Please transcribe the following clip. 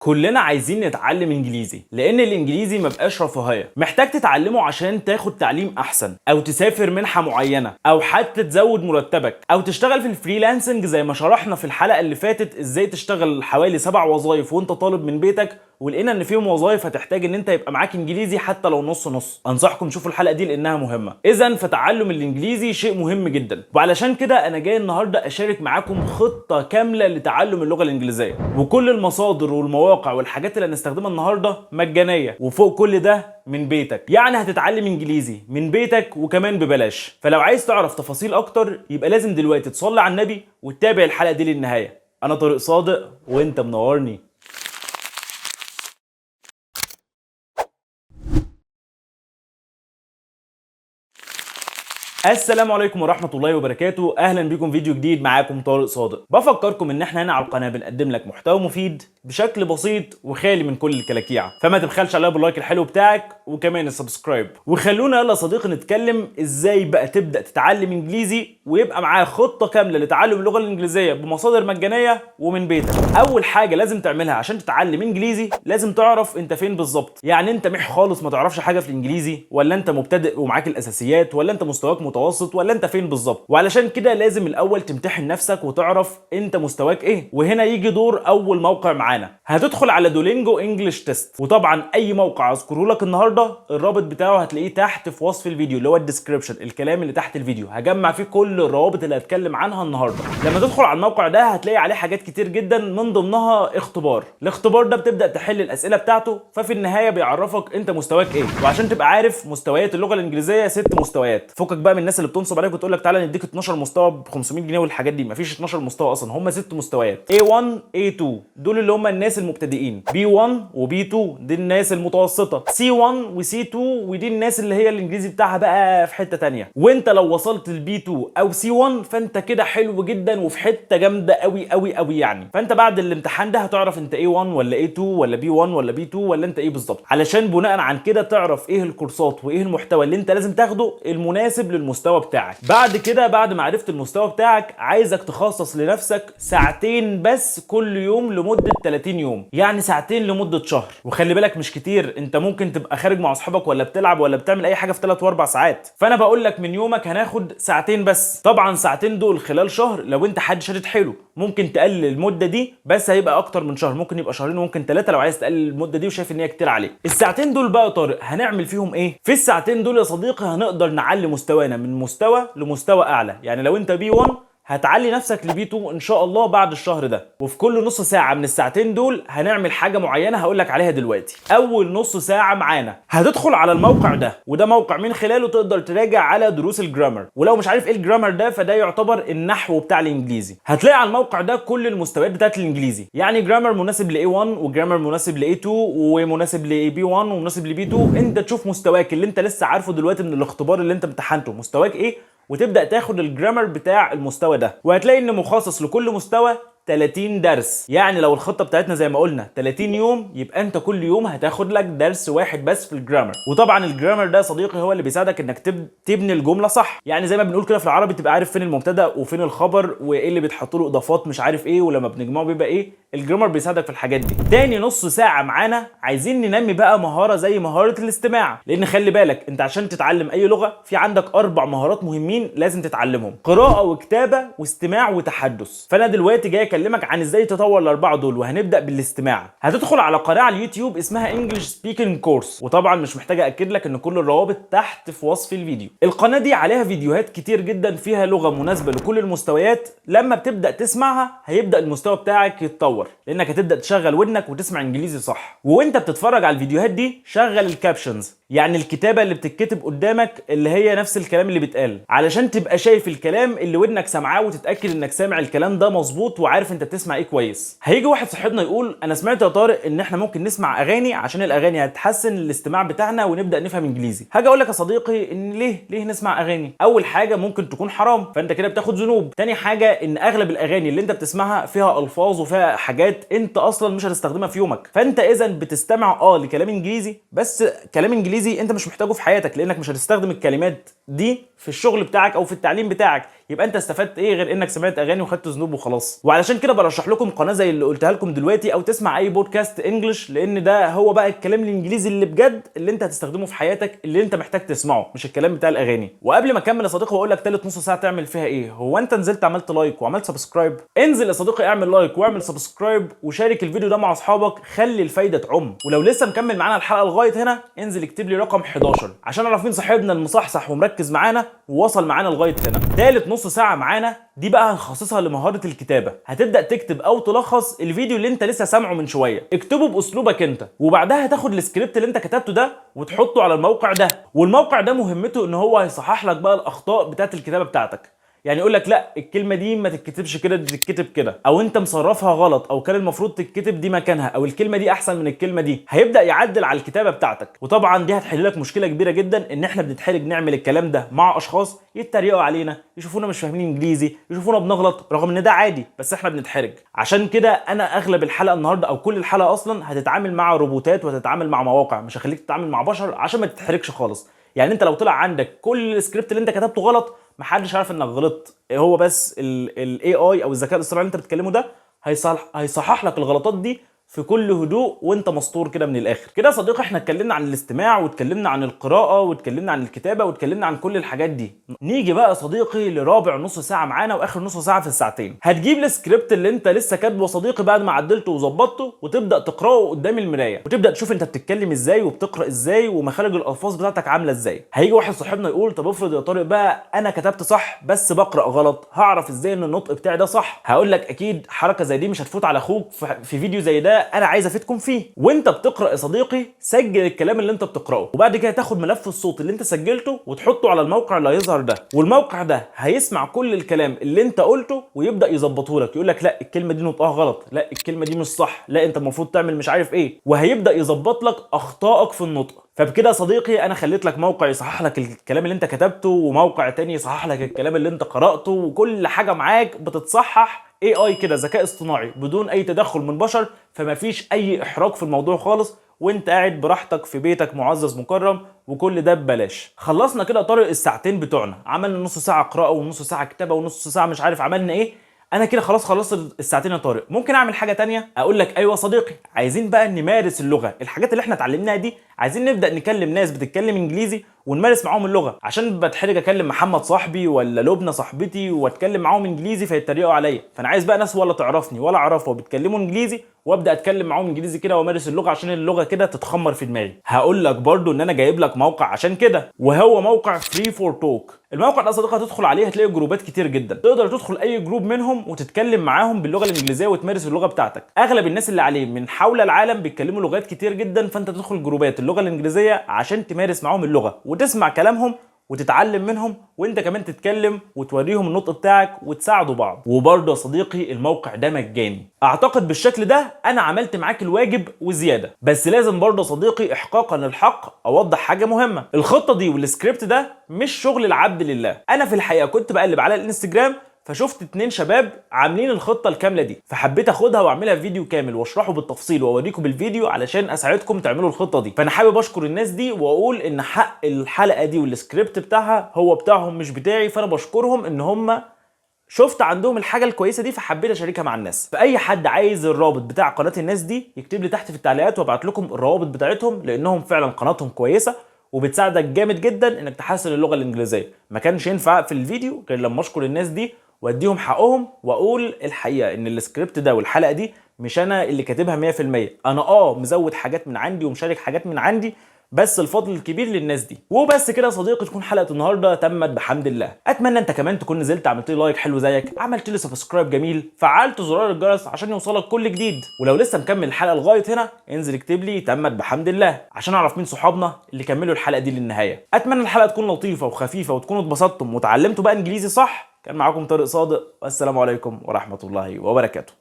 كلنا عايزين نتعلم انجليزي، لان الانجليزي مبقاش رفاهيه. محتاج تتعلمه عشان تاخد تعليم احسن، او تسافر منحه معينه، او حتى تزود مرتبك، او تشتغل في ال freelancing زي ما شرحنا في الحلقه اللي فاتت ازاي تشتغل حوالي 7 وظائف وانت طالب من بيتك، ولقينا ان فيهم وظائف هتحتاج ان انت يبقى معاك انجليزي حتى لو نص نص. انصحكم تشوفوا الحلقه دي لانها مهمه. اذا فتعلم الانجليزي شيء مهم جدا، وعلشان كده انا جاي النهارده اشارك معاكم خطه كامله لتعلم اللغه الانجليزيه، وكل المصادر والمواقع والحاجات اللي هنستخدمها النهارده مجانيه، وفوق كل ده من بيتك. يعني هتتعلم انجليزي من بيتك وكمان ببلاش. فلو عايز تعرف تفاصيل اكتر يبقى لازم دلوقتي تصلي على النبي وتتابع الحلقه دي للنهايه. انا طارق صادق وانت منورني. السلام عليكم ورحمة الله وبركاته، أهلا بكم فيديو جديد، معاكم طارق صادق. بفكركم إن احنا هنا على القناة بنقدم لك محتوى مفيد بشكل بسيط وخالي من كل الكلاكيع، فما تبخلش عليا بال like الحلو بتاعك وكمان ال subscribe. وخلونا يلا صديقي نتكلم ازاي بقى تبدأ تتعلم انجليزي ويبقى معاه خطة كاملة لتعلم اللغة الانجليزية بمصادر مجانية ومن بيتك. أول حاجة لازم تعملها عشان تتعلم انجليزي، لازم تعرف انت فين بالظبط. يعني انت مح خالص ما تعرفش حاجة في الانجليزي، ولا انت مبتدئ ومعاك الاساسيات، ولا انت مستواك متوسط، ولا انت فين بالظبط. وعلشان كده لازم الاول تمتحن نفسك وتعرف انت مستواك ايه. وهنا يجي دور اول موقع معانا. هتدخل على Duolingo English Test، وطبعا اي موقع اذكره لك النهارده الرابط بتاعه هتلاقيه تحت في وصف الفيديو اللي هو ال description، الكلام اللي تحت الفيديو هجمع فيه كل الروابط اللي هتكلم عنها النهارده. لما تدخل على الموقع ده هتلاقي عليه حاجات كتير جدا، من ضمنها اختبار. الاختبار ده بتبدا تحل الاسئله بتاعته، ففي النهايه بيعرفك انت مستواك ايه. وعشان تبقى عارف، مستويات اللغه الانجليزيه 6 مستويات. فكك بقى من الناس اللي بتنصب عليك وتقول لك تعالى نديك 12 مستوى ب 500 جنيه والحاجات دي. مفيش 12 مستوى اصلا، هم 6 مستويات. A1 A2 دول اللي هم الناس المبتدئين، B1 و B2 دي الناس المتوسطه، C1 و C2 ودي الناس اللي هي الانجليزي بتاعها بقى في حته تانية. وانت لو وصلت ل B2 او C1 فانت كده حلو جدا وفي حته جامده قوي قوي قوي يعني. فانت بعد الامتحان ده هتعرف انت A1 ولا A2 ولا B1 ولا B2 ولا انت ايه بالظبط، علشان بناء عن كده تعرف ايه الكورسات وايه المحتوى اللي انت لازم تاخده المناسب للمستوى بتاعك. بعد كده، بعد ما عرفت المستوى بتاعك، عايزك تخصص لنفسك ساعتين بس كل يوم لمدة 30 يوم، يعني ساعتين لمدة شهر. وخلي بالك مش كتير، انت ممكن تبقى خارج مع اصحابك ولا بتلعب ولا بتعمل اي حاجة في 3 و4 ساعات. فانا بقول لك من يومك هناخد ساعتين بس. طبعا ساعتين دول خلال شهر، لو انت حد شادد حيله ممكن تقلل المدة دي، بس هيبقى اكتر من شهر، ممكن يبقى شهرين وممكن 3 لو عايز تقلل المدة دي وشايف ان هي كتير عليك. الساعتين دول بقى يا طارق هنعمل فيهم ايه؟ في الساعتين دول يا صديقي هنقدر نعلي مستوانا من مستوى لمستوى اعلى. يعني لو انت B1 هتعلي نفسك ل B2 ان شاء الله بعد الشهر ده. وفي كل نص ساعه من الساعتين دول هنعمل حاجه معينه هقول لك عليها دلوقتي. اول نص ساعه معانا هتدخل على الموقع ده، وده موقع من خلاله تقدر تراجع على دروس ال grammar. ولو مش عارف ايه ال grammar ده فده يعتبر النحو بتاع الانجليزي. هتلاقي على الموقع ده كل المستويات بتاعت الانجليزي، يعني grammar مناسب ل A1 و grammar مناسب ل A2 ومناسب ل B1 ومناسب ل B2. انت تشوف مستواك اللي انت لسه عارفه دلوقتي من الاختبار اللي انت امتحنته مستواك ايه، وتبدا تاخد ال grammar بتاع المستوى ده. وهتلاقي ان مخصص لكل مستوى 30 درس. يعني لو الخطه بتاعتنا زي ما قلنا 30 يوم، يبقى انت كل يوم هتاخد لك درس واحد بس في ال grammar. وطبعا ال grammar ده يا صديقي هو اللي بيساعدك انك تبني الجمله صح. يعني زي ما بنقول كده في العربي، تبقى عارف فين المبتدا وفين الخبر وايه اللي بيتحط له اضافات مش عارف ايه، ولما بنجمعه بيبقى ايه. ال grammar بيساعدك في الحاجات دي. تاني نص ساعه معانا عايزين ننمي بقى مهاره زي مهاره الاستماع، لان خلي بالك انت عشان تتعلم اي لغه في عندك 4 مهارات مهمين لازم تتعلمهم: قراءه وكتابه واستماع وتحدث. فانا دلوقتي جاي اكلمك عن ازاي تطور الاربعه دول، وهنبدا بالاستماع. هتدخل على قناه على اليوتيوب اسمها English Speaking Course، وطبعا مش محتاج اكد لك ان كل الروابط تحت في وصف الفيديو. القناه دي عليها فيديوهات كتير جدا فيها لغه مناسبه لكل المستويات. لما بتبدا تسمعها هيبدا المستوى بتاعك يتطور، لانك هتبدا تشغل ودنك وتسمع انجليزي صح. وانت بتتفرج على الفيديوهات دي شغل ال captions، يعني الكتابه اللي بتتكتب قدامك اللي هي نفس الكلام اللي بيتقال، علشان تبقى شايف الكلام اللي ودنك سامعاه وتتاكد انك سامع الكلام ده مظبوط وعارف انت بتسمع ايه كويس. هيجي واحد صاحبنا يقول انا سمعت يا طارق ان احنا ممكن نسمع اغاني عشان الاغاني هتحسن الاستماع بتاعنا ونبدا نفهم انجليزي. هاجي اقول لك يا صديقي ان ليه نسمع اغاني؟ اول حاجه ممكن تكون حرام، فانت كده بتاخد ذنوب. تاني حاجه ان اغلب الاغاني اللي انت بتسمعها فيها الفاظ وفيها حاجات انت اصلا مش هتستخدمها في يومك، فانت اذا بتستمع لكلام انجليزي، بس كلام انجليزي انت مش محتاجه في حياتك، لانك مش هتستخدم الكلمات دي في الشغل بتاعك او في التعليم بتاعك. يبقى انت استفدت ايه غير انك سمعت اغاني وخدت ذنوب وخلاص؟ وعلشان كده برشح لكم قناة زي اللي قلتها لكم دلوقتي، او تسمع اي podcast English، لان ده هو بقى الكلام الانجليزي اللي بجد اللي انت هتستخدمه في حياتك، اللي انت محتاج تسمعه، مش الكلام بتاع الاغاني. وقبل ما اكمل يا صديقي واقول لك تالت نص ساعة تعمل فيها ايه، هو انت نزلت عملت like وعملت subscribe؟ انزل يا صديقي اعمل like واعمل subscribe وشارك الفيديو ده مع اصحابك، خلي الفايدة تعم. ولو لسه مكمل معانا الحلقة لغاية هنا، انزل اكتب لي رقم 11 عشان اعرف مين صاحبنا المصحصح ومركز معانا ووصل معانا لغاية هنا. تالت نص ساعة معانا دي بقى هنخصصها لمهاره الكتابة. هتبدا تكتب او تلخص الفيديو اللي انت لسه سامعه من شوية، اكتبه باسلوبك انت، وبعدها تاخد السكريبت اللي انت كتبته ده وتحطه على الموقع ده. والموقع ده مهمته ان هو هيصحح لك بقى الاخطاء بتاعت الكتابة بتاعتك. يعني يقول لك لا الكلمة دي ما تتكتبش كده، دي تتكتب كده، او انت مصرفها غلط، او كان المفروض تتكتب دي مكانها، او الكلمة دي احسن من الكلمة دي. هيبدا يعدل على الكتابة بتاعتك. وطبعا دي هتحل لك مشكلة كبيرة جدا، ان احنا بنتحرج نعمل الكلام ده مع اشخاص يتريقوا علينا، يشوفونا مش فاهمين انجليزي، يشوفونا بنغلط، رغم ان ده عادي، بس احنا بنتحرج. عشان كده انا اغلب الحلقة النهارده او كل الحلقة اصلا هتتعامل مع روبوتات وهتتعامل مع مواقع، مش هخليك تتعامل مع بشر عشان ما تتحرجش خالص. يعني انت لو طلع عندك كل السكريبت اللي انت كتبته غلط، محدش عارف انك غلطت، هو بس ال AI او الذكاء الاصطناعي اللي انت بتكلمه ده هيصحح لك الغلطات دي في كل هدوء وانت مستور كده. من الاخر كده يا صديقي، احنا اتكلمنا عن الاستماع واتكلمنا عن القراءة واتكلمنا عن الكتابة واتكلمنا عن كل الحاجات دي. نيجي بقى يا صديقي لرابع نص ساعة معانا واخر نص ساعة في الساعتين. هتجيب السكريبت اللي انت لسه كاتبه يا صديقي بعد ما عدلته وظبطته، وتبدا تقراه قدام المراية، وتبدا تشوف انت بتتكلم ازاي وبتقرا ازاي ومخارج الالفاظ بتاعتك عامله ازاي. هيجي واحد صاحبنا يقول طب افرض يا طارق بقى انا كتبت صح بس بقرا غلط، هعرف ازاي ان النطق بتاعي ده صح؟ هقول لك اكيد حركة زي دي مش هتفوت على اخوك في فيديو زي ده انا عايز افيدكم فيه. وانت بتقرا يا صديقي سجل الكلام اللي انت بتقراه، وبعد كده تاخد ملف الصوت اللي انت سجلته وتحطه على الموقع اللي هيظهر ده، والموقع ده هيسمع كل الكلام اللي انت قلته ويبدا يظبطه لك، يقول لك لا الكلمة دي نطقها غلط، لا الكلمة دي مش صح، لا انت المفروض تعمل مش عارف ايه، وهيبدا يظبط لك اخطائك في النطق. فبكده يا صديقي انا خليت لك موقع يصحح لك الكلام اللي انت كتبته، وموقع تاني يصحح لك الكلام اللي انت قرأته، وكل حاجة معاك بتتصحح AI كده، ذكاء اصطناعي بدون اي تدخل من بشر، فما فيش اي احراج في الموضوع خالص، وانت قاعد براحتك في بيتك معزز مكرم، وكل ده ببلاش. خلصنا كده طارق الساعتين بتوعنا، عملنا نص ساعة قراءة ونص ساعة كتابه ونص ساعة مش عارف عملنا ايه. انا كده خلاص خلصت الساعتين يا طارق، ممكن اعمل حاجة تانية؟ اقول لك ايوه صديقي، عايزين بقى نمارس اللغة، الحاجات اللي احنا اتعلمناها دي عايزين نبدا نكلم ناس بتتكلم انجليزي ونمارس معاهم اللغة، عشان بتحرج اكلم محمد صاحبي ولا لبنى صاحبتي واتكلم معاهم انجليزي فيتريقوا عليا، فانا عايز بقى ناس ولا تعرفني ولا اعرفها وبيتكلموا انجليزي، وابدا اتكلم معاهم انجليزي كده وامارس اللغة عشان اللغة كده تتخمر في دماغي. هقول لك برضو ان انا جايب لك موقع عشان كده، وهو موقع Free for Talk. الموقع ده صديقي هتدخل عليه هتلاقي جروبات كتير جدا، تقدر تدخل اي group منهم وتتكلم معاهم باللغة الانجليزية وتمارس اللغة بتاعتك. اغلب الناس اللي عليه من حول العالم بيتكلموا لغات كتير جدا، فانت تدخل جروبات اللغة الانجليزية عشان تمارس معاهم اللغة وتسمع كلامهم وتتعلم منهم، وانت كمان تتكلم وتوريهم النطق بتاعك وتساعدوا بعض. وبرضه يا صديقي الموقع ده مجاني. اعتقد بالشكل ده انا عملت معاك الواجب وزيادة، بس لازم برضه يا صديقي احقاقا للحق اوضح حاجة مهمة. الخطة دي والسكريبت ده مش شغل العبد لله. انا في الحقيقة كنت بقلب على الانستجرام فشفت 2 شباب عاملين الخطة الكاملة دي، فحبيت اخدها واعملها في فيديو كامل واشرحه بالتفصيل واوريكم بالفيديو علشان اساعدكم تعملوا الخطة دي. فانا حابب اشكر الناس دي واقول ان حق الحلقة دي والسكريبت بتاعها هو بتاعهم مش بتاعي، فانا بشكرهم ان هم شفت عندهم الحاجة الكويسة دي فحبيت اشاركها مع الناس. فاي حد عايز الرابط بتاع قناة الناس دي يكتب لي تحت في التعليقات وابعت لكم الروابط بتاعتهم، لانهم فعلا قناتهم كويسة وبتساعدك جامد جدا انك تحسن اللغة الانجليزية. ما كانش ينفع في الفيديو غير لما اشكر الناس دي واديهم حقهم واقول الحقيقة ان السكريبت ده والحلقة دي مش انا اللي كاتبها 100%، انا مزود حاجات من عندي ومشارك حاجات من عندي، بس الفضل الكبير للناس دي. وبس كده يا صديقي تكون حلقة النهارده تمت بحمد الله. اتمنى انت كمان تكون نزلت عملت لي like حلو زيك، عملت لي subscribe جميل، فعلت زرار الجرس عشان يوصلك كل جديد. ولو لسه مكمل الحلقة لغاية هنا انزل اكتب لي تمت بحمد الله عشان اعرف مين صحابنا اللي كملوا الحلقة دي للنهاية. اتمنى الحلقة تكون لطيفة وخفيفة وتكونوا اتبسطتم وتعلمتوا بقى انجليزي صح. كان معاكم طارق صادق، والسلام عليكم ورحمة الله وبركاته.